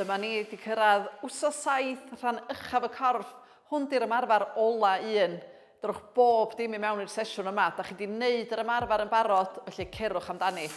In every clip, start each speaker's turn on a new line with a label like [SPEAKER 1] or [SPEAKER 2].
[SPEAKER 1] Dyma ni 'di cyrraedd wsos 7, rhan uchaf y corff. Hwn 'di'r ymarfer ola un. Drwch bob dim i mewn i'r sesiwn yma. Da chi 'di neud yr ymarfer yn barod, felly cerwch amdani.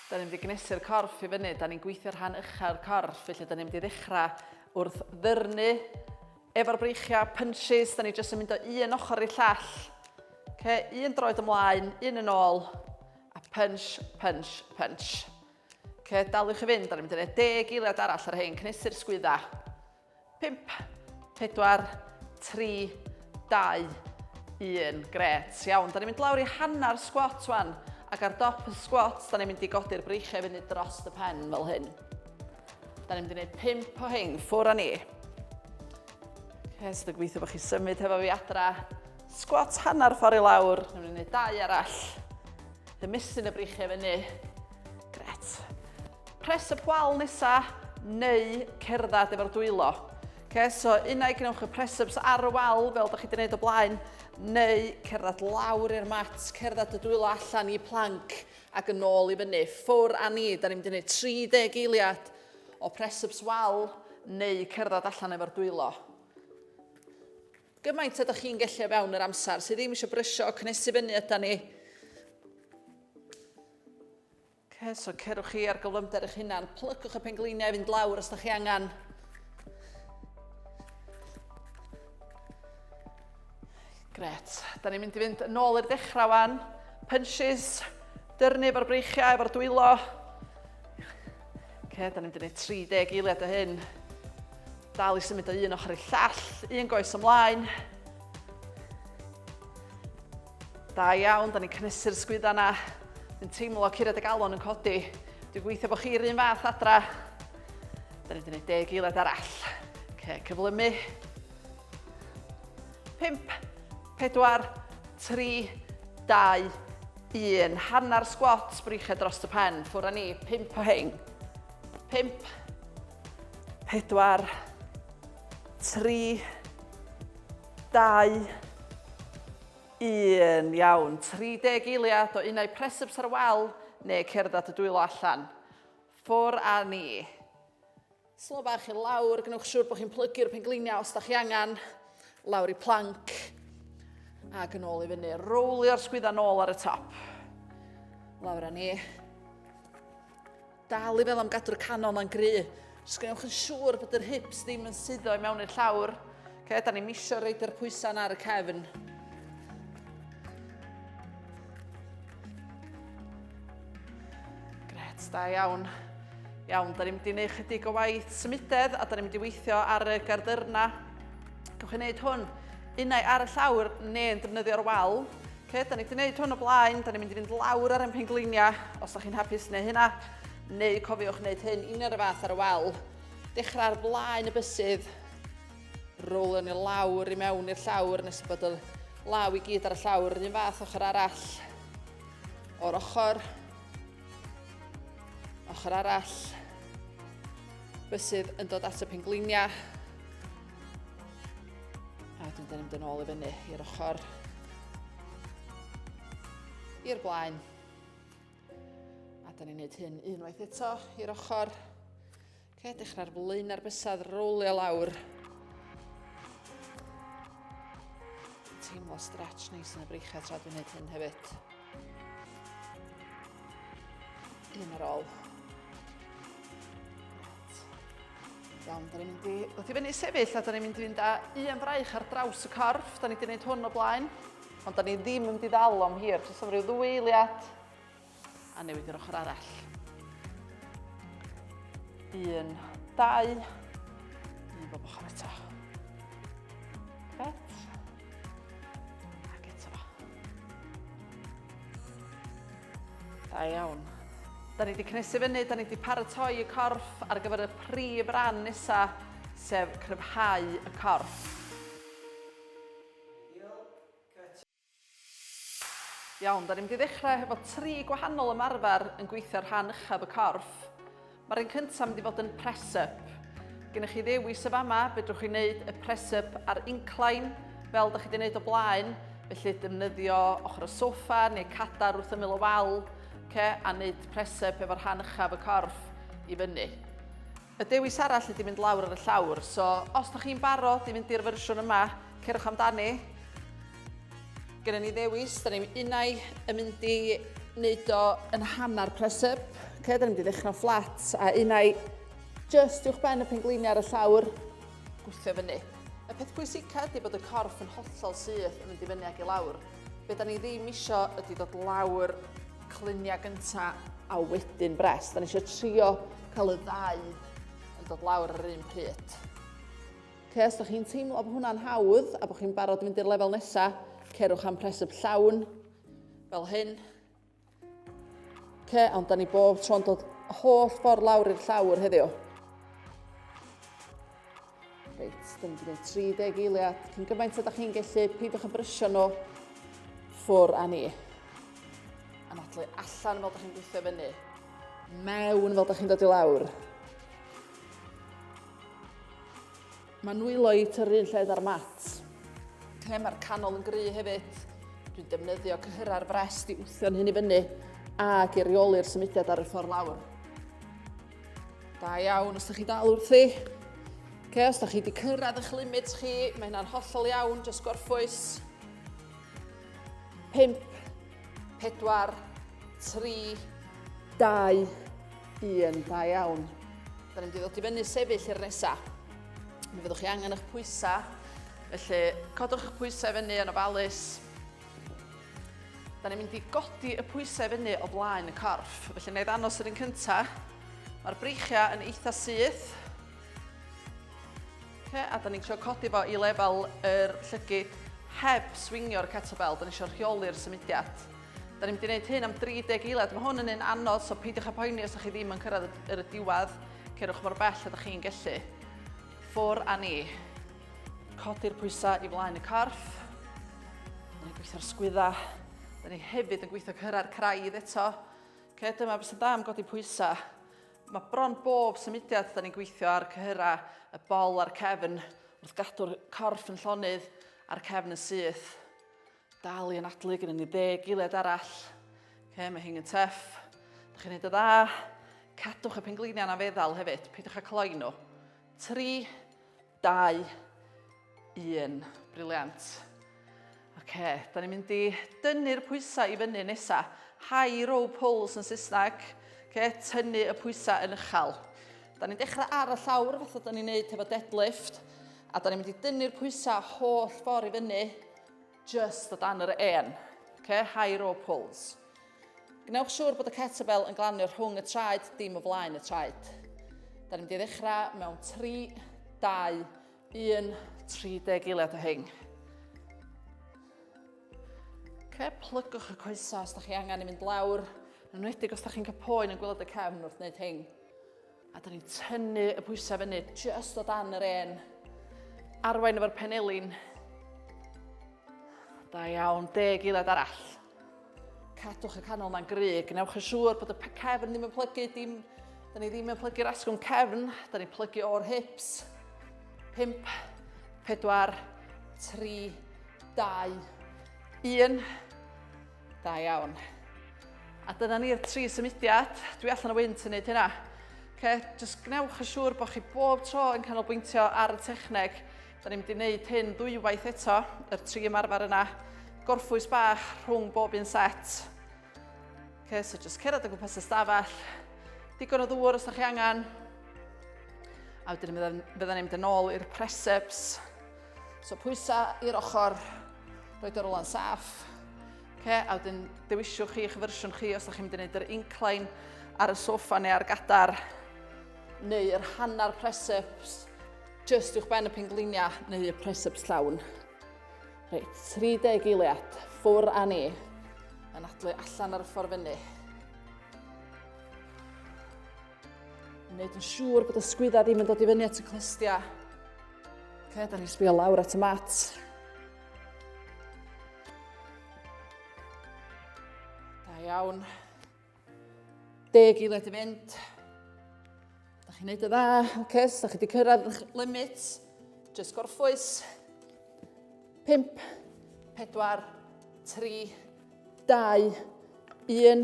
[SPEAKER 1] Da ni'n mynd i gnesu'r corff i fyny, da ni'n gweithio rhan ucha'r corff, felly da ni'n mynd i ddechrau wrth ddyrnu efo'r breichiau, punches, da ni jyst yn mynd o un ochr i'r llall. Okay, un droed ymlaen, un yn ôl, a punch, punch, punch. Okay, daliwch i fynd, da ni'n mynd i wneud deg eiliad arall ar hyn, cnesu'r sgwydda. 5, 4, 3, 2, 1. Gret, iawn. Da ni'n mynd lawr i hanner squat wan. Ac ar dop y squat, da ni'n mynd i godi'r breichiau fyny dros y pen fel hyn. Da ni'n mynd i wneud 5 o hyn, ffwr â ni. Okay, so dwi'n gobeithio bod chi'n symud hefo fi adra. Squat hanner ffordd i lawr. Ni'n mynd i wneud dau arall. Ymestyn y breichiau fyny. Gret. Press up wal nesa, neu cerdded efo'r dwylo. Okay, so unai gwnewch y press-ups ar y wal, fel da chi wedi gwneud o blaen, neu cerdded lawr i'r mat, cerdded y dwylo allan i plank ac yn ôl i fyny. Ffwr a ni, da ni'n mynd i wneud 30 eiliad o press-ups wal neu cerdded allan efo'r dwylo. Gymaint ydych chi'n gallu o fewn yr amser, sydd ddim eisiau brysio, cynnesu fyny yda ni. Okay, so cerwch chi ar gyflymder eich hunan, plygwch y pengliniau i fynd lawr os da chi angen. Gret. Da ni'n mynd i fynd yn ôl i'r dechrau wan. Punches, dyrnu efo'r breichiau, efo'r dwylo. Okay, da ni'n mynd i wneud 30 eiliad o hyn. Dal i symud o un ochr i'r llall, un goes ymlaen. Da iawn, da ni'n cynhesu'r sgwydda na. Dwi'n teimlo curiad y galon yn codi. Dwi'n gweithio bod chi'r un fath adra. Da ni wedi gwneud deg eiliad arall. Okay, cyflymu. 5, 4, 3, 2, 1. Hanner squat, breichiau dros y pen. Ffwrdd â ni, 5 o hein. 5, 4, 3, 2, 1. Iawn. 30 eiliad o unau press-ups ar y wal neu cerdded y dwylo allan. Ffwr a ni. Slo bach i lawr, gwnewch siŵr bod chi'n plygu'r pengliniau os da chi angen. Lawr i plank. Ac yn ôl i fyny. Rowlio'r sgwydda nôl ar y top. Lawr â ni. Dal i fel am gadw'r canol na'n gry. Jyst gwnewch yn siŵr bod yr hips ddim yn suddo i mewn i'r llawr. Okay, da ni'n misio reid yr pwysau na ar y cefn. Gret, da iawn. Iawn, da ni'n mynd i wneud chydig o waith symudedd a da ni'n mynd i weithio ar y gardyrna. Gewch chi wneud hwn unai ar y llawr neu'n defnyddio'r wal. Okay, da ni wedi gwneud hwn o blaen, da ni'n mynd i fynd lawr ar ein pengliniau, os da chi'n hapus neu hynna, neu cofiwch wneud hyn union y fath ar y wal. Dechrau ar flaen y bysydd, rolio ni lawr i mewn i'r llawr nes bod y law i gyd ar y llawr, yr un fath ochr arall, o'r ochr, ochr arall, bysydd yn dod at y pengliniau, A wedyn dyn ni'n mynd yn ôl i fyny i'r ochr. I'r blaen. A dyn ni'n gwneud hyn unwaith eto i'r ochr. Okay, dechrau'r flaen ar bysedd, rolio lawr. Teimlo stretch neis yn y breichiau tra dwi'n gwneud hyn hefyd. Un ar ôl. Iawn, da ni'n mynd i ddod i fyny sefyll a da ni'n mynd i fynd â un fraich ar draws y corff. Da ni wedi gwneud hwn o blaen, ond da ni ddim yn mynd i ddal am hir, jyst am ryw ddwy eiliad a newid i'r ochr arall. Un, dau, un bob ochr eto. Gret. Ac eto. Da iawn. Da ni wedi cynhesu fyny, da ni wedi paratoi y corff ar gyfer y prif ran nesa, sef cryfhau y corff. Iawn, da ni'n mynd i ddechrau hefo tri gwahanol ymarfer yn gweithio rhan uchaf y corff. Mae'r un cyntaf mynd i fod yn press-up. Gennych chi ddewis y fama, fedrwch chi wneud y press-up ar incline, fel da chi wedi wneud o blaen, felly defnyddio ochr y soffa neu cadar wrth ymyl y wal. Okay? A wneud press-up efo'r rhan uchaf y corff i fyny. Y dewis arall ydy mynd lawr ar y llawr, so os da chi'n barod i fynd i'r fersiwn yma, cerwch amdani. Gyda ni ddewis, da ni'n unau yn mynd i wneud o yn hanner press-up. Okay, da ni'n mynd i ddechrau fflat a unau just uwch ben y pengliniau ar y llawr, gwthio fyny. Y peth pwysica ydy bod y corff yn hollol syth yn mynd i fyny ac i lawr. Be da ni ddim isio ydy dod lawr cluniau gynta a wedyn brest. Da ni eisiau trio cael y ddau yn dod lawr ar yr un pryd. Okay, os da chi'n teimlo bod hwnna'n hawdd a bod chi'n barod i fynd i'r lefel nesaf, cerwch am press-up llawn, fel hyn. Okay, ond da ni bob tro'n dod holl ffordd lawr i'r llawr heddiw. Reit, da ni wedi gwneud 30 eiliad. Cyn gymaint ydych chi'n gallu, peidiwch â brysio nhw ffwr â ni. Anadlu allan fel ydych chi'n gweithio fyny. Mewn fel ydych chi'n dod i lawr. Mae nwylo i tyrru yn lled ar mat. Okay, mae'r canol yn gry hefyd. Dwi'n defnyddio cyhyrau'r frest i wthio'n hyn i fyny ac i reoli'r symudiad ar y ffordd lawr. Da iawn, os ydych chi dal wrthi. Okay, os ydych chi wedi cyrraedd eich limit chi, mae hynna'n hollol iawn, jyst gorffwys. 5, 4, 3, 2, 1. Da iawn. Da ni'n mynd i ddod i fyny sefyll i'r nesa. Mi fyddwch chi angen eich pwysau, felly codwch eich pwysau fyny yn ofalus. Da ni'n mynd i godi y pwysau fyny o flaen y corff. Felly na i ddanos yr un cyntaf. Mae'r breichiau yn eitha syth. Okay, a da ni'n trio codi fo i lefel yr llygid heb swingio'r kettlebell. Da ni eisiau rheoli'r symudiad. Da ni'n mynd i wneud hyn am 30 eiliad. Mae hwn yn un anodd, so peidiwch â poeni os ydych chi ddim yn cyrraedd yr diwedd. Cerwch mor bell ydych chi'n gallu. Ffwr â ni. Codi'r pwysau i flaen y corff. Da ni'n gweithio'r sgwydda. Da ni hefyd yn gweithio cyrra'r craidd eto. Okay, dyma beth sy'n dda am godi pwysau. Mae bron bob symudiad da ni'n gweithio ar cyhyrau, y bol a'r cefn, wrth gadw'r corff yn llonydd a'r cefn yn syth. Dal i anadlu, gyda ni ddeg eiliad arall. Okay, mae hyn yn tough. Dych chi'n neud y dda. Cadwch y pengliniau na feddal hefyd. Peidiwch â cloi nhw. 3, 2, 1. Briliant. Oce, okay, da ni'n mynd i dynnu'r pwysau i fyny nesa. High row pulls yn Saesneg. Okay, tynnu y pwysau yn uchel. Da ni'n dechrau ar y llawr, fatha da ni'n neud hefo deadlift. A da ni'n mynd i dynnu'r pwysau holl ffordd i fyny just o dan yr en. Okay, high row pulls. Gwnewch siŵr bod y kettlebell yn glanio rhwng y traed, dim o flaen y traed. Da ni'n mynd i ddechrau mewn 3, 2, 1, 30 eiliad o hyn. Okay, plygwch y coesau os da chi angen i fynd lawr, yn enwedig os da chi'n cael poen yn gwylod y cefn wrth wneud hyn. A da ni'n tynnu y pwysau fyny just o dan yr en. Arwain efo'r penelin. Da iawn, deg eiliad arall. Cadwch y canol na'n gry. Gwnewch yn siŵr bod y cefn ddim yn plygu. Dim, da ni ddim yn plygu'r asgwrn cefn. Da ni'n plygu o'r hips. 5, 4, 3, 2, 1. Da iawn. A dyna ni'r tri symudiad. Dwi allan o wynt yn neud hynna. Okay, just gwnewch yn siŵr bod chi bob tro yn canolbwyntio ar y techneg. Da ni'n mynd i wneud hyn ddwywaith eto, yr tri ymarfer yna. Gorffwys bach rhwng bob un set. Okay, so just cerdded o gwmpas y stafell. Digon o ddŵr os da chi angen. A wedyn fydden ni'n mynd yn ôl i'r press-ups. So pwysau i'r ochr, roed yr ola'n saff. Okay, a wedyn dewisiwch chi eich fersiwn chi os ydych chi'n mynd i wneud yr incline ar y soffa neu ar gadar, neu yr hanner press-ups, just uwch ben y pengliniau, neu y press-ups llawn. Reit, 30 eiliad, ffwr â ni. Anadlu allan ar y ffordd fyny. Wneud yn siŵr bod y sgwydda ddim yn dod i fyny at y clustiau. Okay, da ni'n sbio lawr at y mat. Da iawn. Deg eiliad i fynd. Da chi'n neud y dda. Okay, so da chi wedi cyrraedd eich limit. Just gorffwys. 5, 4, 3, 2, 1.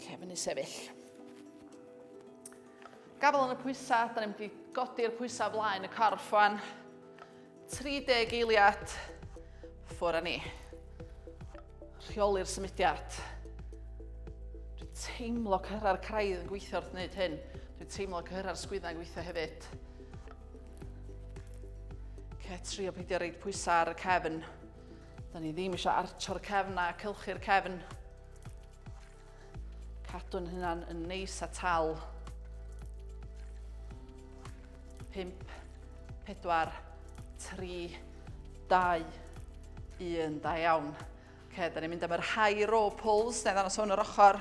[SPEAKER 1] Ce, fyny sefyll. Gafel yn y pwysau, da ni'n mynd i godi'r pwysau flaen y corff wan. 30 eiliad, ffwr â ni. Rheoli'r symudiad. Dwi'n teimlo cyrra'r craidd yn gweithio wrth wneud hyn. Dwi'n teimlo cyrra'r sgwyddau yn gweithio hefyd. Ce, trio peidio reid pwysau ar y cefn. Da ni ddim eisiau archo'r cefn a cylchu'r cefn. Cadw'n hynna'n yn neis a tal. 5, 4, 3, 2, 1, da iawn. Oce, da ni'n mynd am yr high row pulls, neu ddangos hwn yr ochr.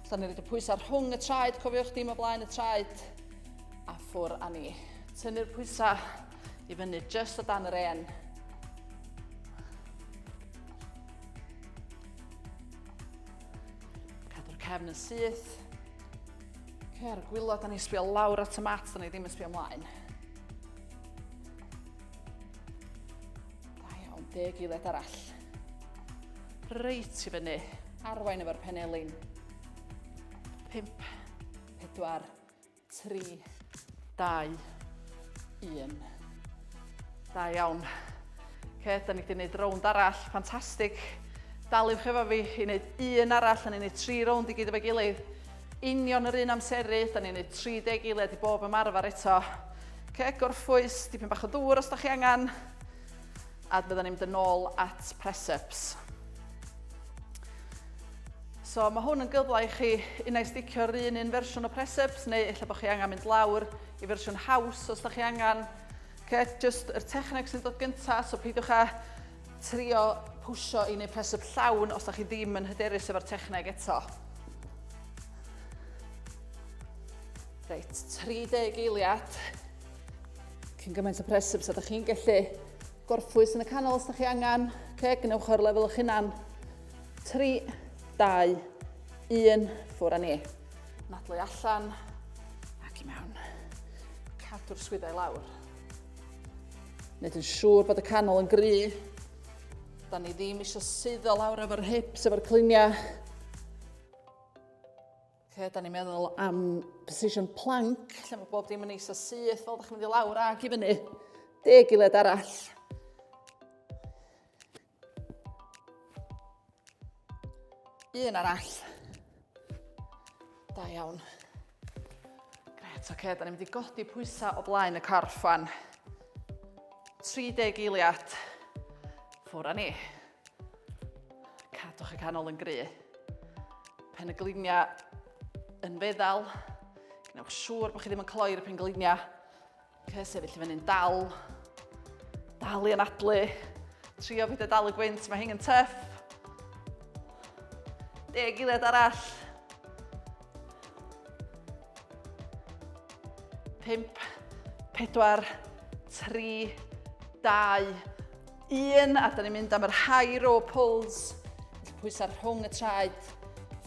[SPEAKER 1] Da ni'n rhaid y pwysau rhwng y traed, cofiwch dim o blaen y traed. A ffwr â ni. Tynnu'r pwysau i fyny just o dan yr en. Cadw'r cefn yn syth. Okay, ar y gwylod, da ni'n sbio lawr at y mat, da ni ddim yn sbio ymlaen. Da iawn, deg eiliad arall. Reit i fyny, arwain efo'r penelin. 5, 4, 3, 2, 1. Da iawn. Ce, da ni wedi gwneud rownd arall, ffantastig. Daliwch efo fi i wneud un arall, da ni'n gwneud tri rownd i gyd efo'i gilydd. Union yr un amseru, da ni'n gwneud 30 eiliad i bob ymarfer eto. Ce, gorffwys, dipyn bach o ddŵr os da chi angen. A bydda ni'n mynd yn ôl at press-ups. So mae hwn yn gyfle i chi unai sticio'r un un fersiwn o press-ups neu ella bod chi angen mynd lawr i fersiwn haws os da chi angen. Okay, just yr techneg sy'n dod gyntaf, so peidiwch â trio pwsio i wneud press-up llawn os da chi ddim yn hyderus efo'r techneg eto. Reit, 30 eiliad. Cyn gymaint o press-ups a da chi'n gallu gorffwys yn y canol os da chi angen. Okay, gwnewch o'r lefel eich hunan. 3, 2, 1, ffwr â ni. Nadlu allan ac i mewn. Cadw'r swyddau lawr. Wneud yn siŵr bod y canol yn gry. Da ni ddim eisiau suddo lawr efo'r hips, efo'r cliniau. Okay, da ni'n meddwl am position plank, lle mae bob dim yn neis a syth, fel da chi'n mynd i lawr ag i fyny. Deg eiliad arall. Un arall. Da iawn. Gret, oce, okay, da ni'n mynd i godi pwysau o blaen y corff wan. 30 eiliad. Ffwr â ni. Cadwch y canol yn gry. Pen y gliniau yn feddal. Gwnewch siŵr bod chi ddim yn cloi'r pen gliniau. Okay, sefyll i fyny'n dal. Dal i anadlu. Trio fi dal y gwynt, mae hyn yn tyff. Deg eiliad arall. 5, 4, 3, 2, 1. A da ni'n mynd am yr high row pulls. Felly pwysau rhwng y traed.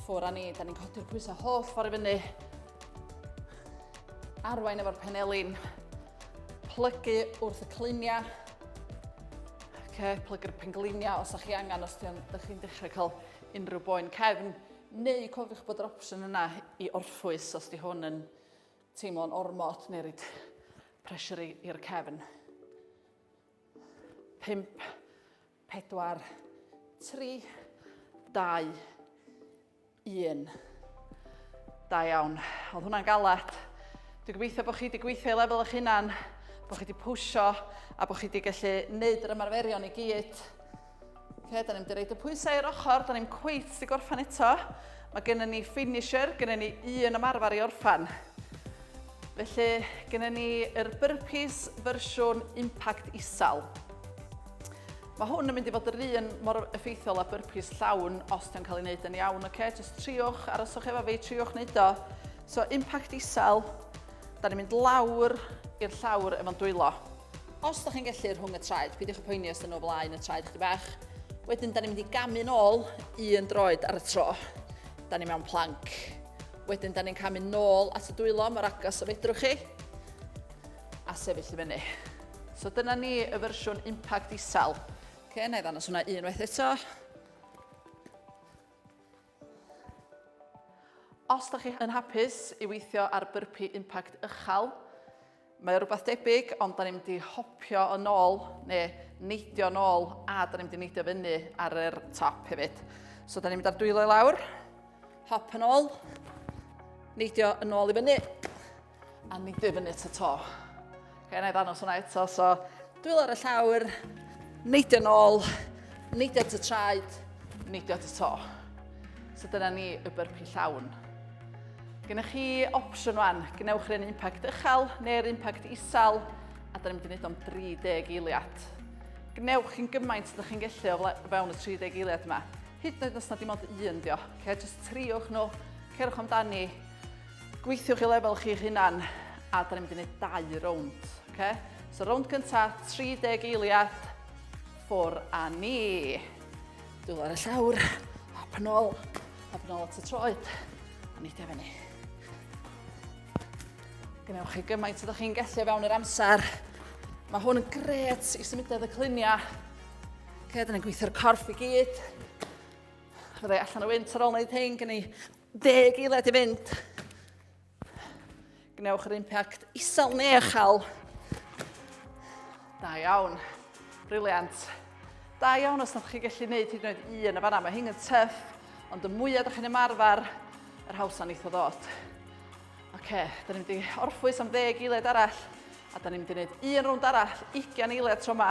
[SPEAKER 1] Ffwr â ni. Da ni'n codi'r pwysau holl ffordd i fyny. Arwain efo'r penelin. Plygu wrth y cluniau. Okay, plygu'r pengliniau os ydych chi angen, os ydych chi'n dechrau cael unrhyw boen cefn. Neu cofiwch bod yr opsiwn yna i orffwys os di hwn yn teimlo'n ormod neu ryd pressure i'r cefn. 5, 4, 3, 2, 1. Da iawn. Oedd hwnna'n galed. Dwi'n gobeithio bod chi wedi gweithio i lefel eich hunan, bod chi wedi pwysio a bod chi wedi gallu neud yr ymarferion i gyd. Okay, da ni'n mynd i reid y pwysau i'r ochr, da ni'n cweit di gorffan eto. Mae gennym ni finisher, gennym ni un ymarfer i orffan. Felly, gennym ni yr burpees fersiwn impact isel. Mae hwn yn mynd i fod yr un mor effeithiol â burpees llawn os di'n cael ei wneud yn iawn, oce? Okay? Just triwch, aroswch efo fi, triwch wneud o. So, impact isel, da ni'n mynd lawr i'r llawr efo'n dwylo. Os da chi'n gallu rhwng y traed, peidiwch â poeni os dyn nhw o flaen y traed chdi bach. Wedyn, da ni'n mynd i gamu'n ôl un droed ar y tro. Da ni mewn plank. Wedyn, da ni'n camu nôl at y dwylo mor agos o fedrwch chi. A sefyll i fyny. So dyna ni y fersiwn impact isel. Okay, na i ddangos hwnna unwaith eto. Os da chi yn hapus i weithio ar burpee impact uchel, mae o rhywbeth debyg, ond da ni'n mynd i hopio yn ôl, neu neidio yn ôl, a da ni'n mynd i neidio fyny ar yr top hefyd. So da ni'n mynd ar dwylo i lawr, hop yn ôl, neidio yn ôl i fyny, a neidio i fyny at y to. Okay, na i ddangos hwnna eto. So, dwylo ar y llawr, neidio yn ôl, neidio at y traed, neidio at y to. So dyna ni y burpee llawn. Gennych chi opsiwn wan, gwnewch yr un impact uchel neu'r impact isel, a da ni'n mynd i wneud o'n 30 eiliad. Gwnewch chi'n gymaint ydych chi'n gallu o fewn y 30 eiliad yma. Hyd yn oed os na dim ond un dio. Okay, just triwch nhw, cerwch amdani, Gweithiwch i lefel chi'ch hunan a da ni'n mynd i wneud dau rownd. Okay? So rownd gynta, 30 eiliad, ffwr a ni. Dwylo ar y llawr, hop yn ôl, hop yn ôl at y troed, a neidio fyny. Gwnewch chi gymaint ydych chi'n gallu fewn yr amser. Mae hwn yn gret i symudedd y cluniau. Okay, da ni'n gweithio'r corff i gyd. Fyddai allan o wynt ar ôl wneud hyn, gen i Ddeg eiliad i fynd. Gwnewch yr impact isel neu uchel. Da iawn. Briliant. Da iawn os nad chi gallu gwneud hyd yn oed un o fanna. Mae hyn yn tyff, ond y mwyaf ydych chi'n ymarfer, yr hawsa neith o ddod. Oce, okay, da ni'n mynd i orffwys am ddeg eiliad arall, a da ni'n mynd i wneud un rownd arall, 20 eiliad tro yma,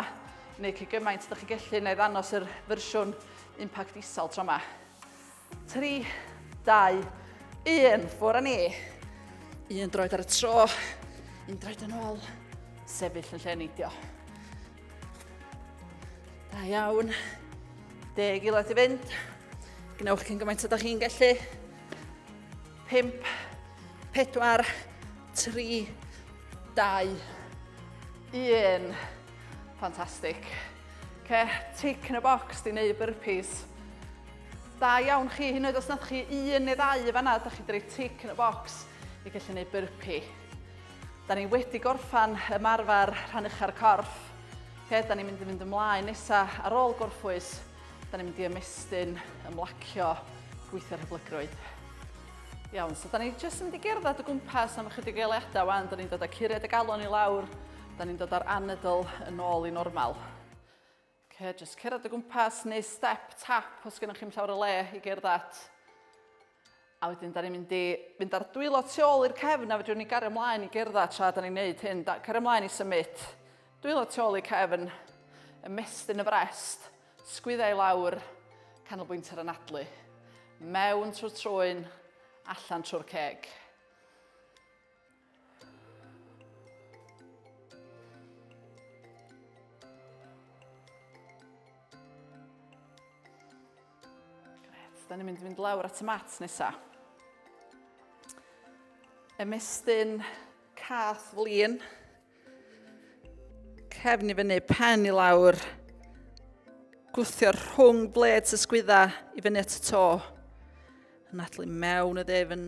[SPEAKER 1] neu cyn gymaint ydych chi'n gallu, neu ddangos yr fersiwn impact isel tro yma. 3, 2, 1, ffwr â ni. Un droed ar y tro, un droed yn ôl, sefyll yn lle neidio. Da iawn. Deg eiliad i fynd. Gwnewch cyn gymaint ydych chi'n gallu. 5, 4, 3, 2, 1. Ffantastig. Okay, tick in y box di wneud burpees. Da iawn chi, hyn oed os nath chi un neu ddau fanna, da chi wedi tick yn y box i gallu gwneud burpee. Da ni wedi gorffan ymarfer rhan ucha'r corff. Okay, da ni'n mynd i fynd ymlaen nesa ar ôl gorffwys. Da ni'n mynd i ymestyn, ymlacio, gweithio'r hyblygrwydd. Iawn, so da ni jyst yn mynd i gerdded o gwmpas am ychydig eiliadau wan. Da ni'n dod â curiad y galon i lawr. Da ni'n dod â'r anadl yn ôl i normal. Okay, just cerdded o gwmpas neu step tap os gennych chi'm llawer o le i gerdded. A wedyn, da ni'n mynd i fynd ar dwylo tu ôl i'r cefn a fedrwn ni gario ymlaen i gerdded tra da ni'n neud hyn. Da, cario ymlaen i symud. Dwylo tu ôl i'r cefn, ymestyn y frest, sgwyddau i lawr, canolbwyntio ar anadlu. Mewn trwy'r trwyn, allan trwy'r ceg. Gret, da ni'n mynd i fynd lawr at y mat nesa. Ymestyn cath flin. Cefn i fyny, pen i lawr. Gwthio rhwng bleds y sgwydda i fyny at y to. Anadlu mewn y ddefn.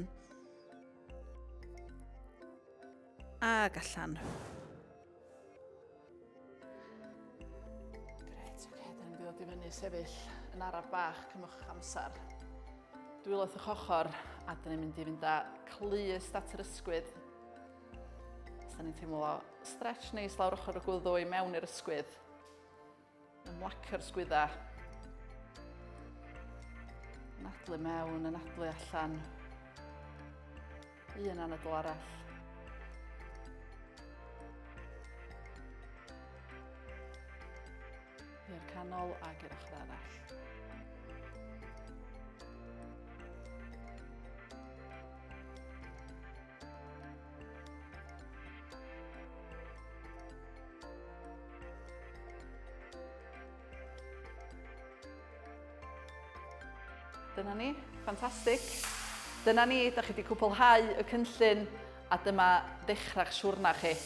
[SPEAKER 1] Ag allan. Gret, oce, okay, da ni'n mynd i ddod i fyny sefyll yn araf bach, cymwch amser. Dwylo wrth eich ochr, a da ni'n mynd i fynd â clust at yr ysgwydd. Os da ni'n teimlo stretch neis lawr ochr y gwddw i mewn i'r ysgwydd. Ymlacio'r sgwydda. Anadlu mewn, anadlu allan. Un anadl arall. I'r canol ac i'r ochr arall. Dyna ni, ffantastig. Dyna ni, da chi wedi cwblhau y cynllun a dyma ddechrau'ch siwrna chi.